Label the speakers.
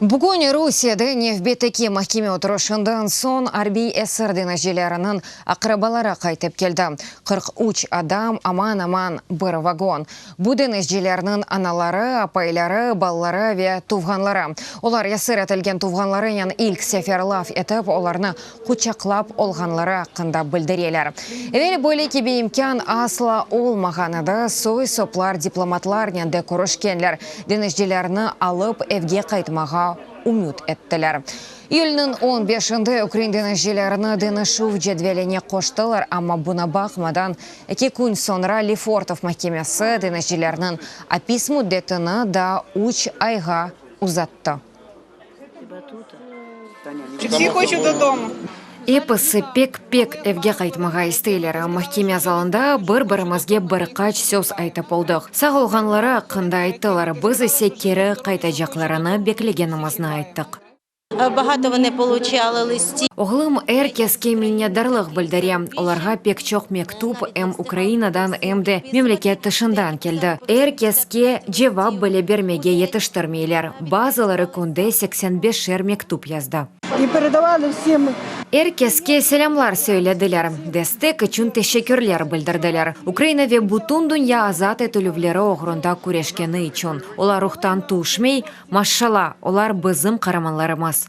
Speaker 1: Bugün Rusiyede nevbetteki mahkeme oturışından soñ arbiy esir deñizcileriniñ aqrabaları qaytıp keldi. 43 adam, aman-aman bir vagon. Bu deñizcilerniñ anaları, apayları, balaları ve tuvğanları. Olar esir etilgen tuvğanlarınen ilk sefer laf etip, olarnı quçaqlap olğanları aqqında bildireler. Evel böyle kibi imkân asla olmağan edi, soy-soplar diplomatlarnen de körüşkenler, deñizcilerni alıp evge qaytmağa ümüt ettiler. İyülniñ on beşinde ukrain deñizcilerini deñişüv cedveline qoştılar, amma buña baqmadan, eki kün soñra Lefortov mahkemesi deñizcilerniñ apis müddetini daa üç ayğa uzattı. Episi pek-pek evge qaytmağa isteyler. Mahkeme zalında bir-birimizge bir qaç söz aytıp oldıq. Sağ olğanları aqqında ayttılar, biz ise keri qaytacaqlarını beklegenimizni ayttıq. Oğlum er keske minnetdarlıq bildire. Olarğa pek çoq mektüp em Ukrainadan, em de memleket tışından keldi. Er keske cevap bile bermege yetiştirmeyler. Bazıları künde seksen beşer mektüp yazdı. Er keske selâmlar söylediler, destek içün teşekkürler bildirdiler. Ukraina ve bütün dünya azat etilüvleri oğrunda küreşkeni içün. Olar ruhtan tüşmey, maşşala, olar bizim qaramanlarımız.